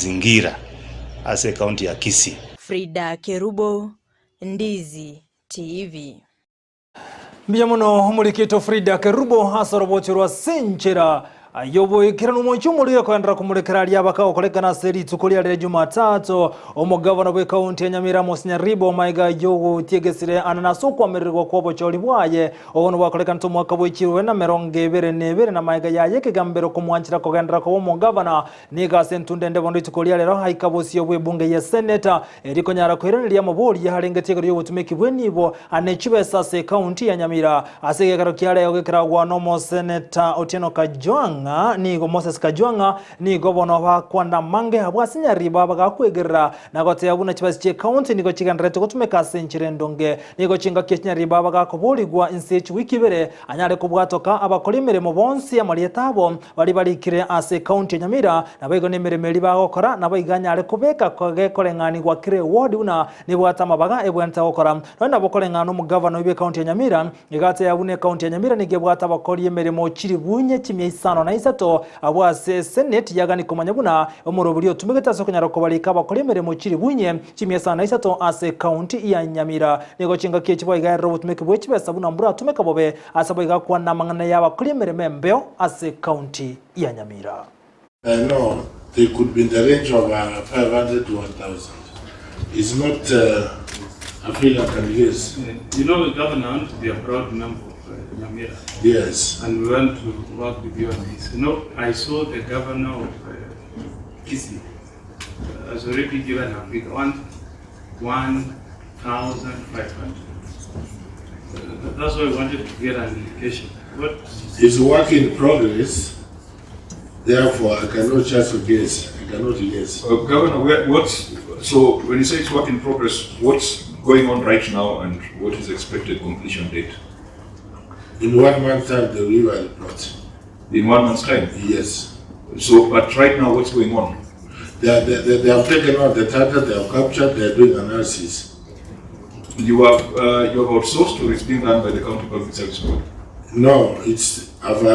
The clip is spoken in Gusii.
mazingira ase ekaunti ya Kisii. Frida Kerubo, Ndizi TV. Mbuya mono omorikito Frida Kerubo ase orobocho rwa Senchera y'oboikeranu omochie omorwire koenderera komorekera aria bakagokorekana ase rituko ria rire Jumatatu. Omogavana bw'ekaunti ya Nyamira Amos Nyaribo maiga y'ogotiegesire ane ase okoamererigwa kw'obochori bwaye Obo nobwakorekanete omwaka bwe chirwe na merongo ebere na ebere, na magega yaye ekegambero komwanchera kogenderera koba omogavana. Nigo ase entunda ende bono rituko ria rero aika bosio bw'ebunge ye seneta, eri konyara koiraneria amaborio arengetie igoro y'obotumeki bw'enibo ane chibesa ase ekaunti ya Nyamira. Ase egekero kia reo gekeragwa nomoseneta Otieno Kajwang'a nigo Moses Kajwang'a nigo bono bakwana amange abwo ase Nyaribo bagakwegerera na goteba buna chibesa chi'ekaunti nigo chigendererete gotumeka ase enchera endonge. Nigo chingaki echi Nyaribo bagakoborigwa inse ye chiwiki ibere anyare kobwatoka abakori emeremo bonsi amarieta abo baria barikire ase ekaunti ya Nyamira naboigo nemeremo eria bagokora naboigo anyare kobeka gekoreng'anigwa kera eward buna nebwate amabaga ebwenerete gokora. Nonya nabo koreng'ana nomogavana oyio bw'ekaunti ya Nyamira iga ateba buna ekaunti ya Nyamira nigo ebwate abakori emeremo chilifu inye chimia isano na isato abwo ase esenate yagani komanya buna omoroberi otumegete ase okonyara kobarika abakori emeremo chilifu inye chimia isano na isato ase ekaunti ya Nyamira. Nigo chingaki echi boigo erere obotumeki bwe chibesa buna mboratumeka bobe ase boigo akwana amang'ana y'abakori emeremo embeo ase ekaunti ya Nyamira. I know they could be in the range of 500 to 1000. It's not a figure I can guess. You know, Governor, I want to be a proud member of Nyamira. Yes. And we want to work with you on this. You know, I saw the governor of Kisii has already given a figure, 1,500. That's why we wanted to get an indication. What It's work in progress. Therefore, I cannot just guess. I cannot guess. Governor, where, what's, so when you say it's work in progress, what's going on right now and what is expected completion date? In 1 month time, they will give a report. In 1 month's time? Yes. So, but right now, what's going on? They have taken out the data, they have captured, they are doing analysis. You have outsourced or it's being done by the County Public Service Board? No, it's... I've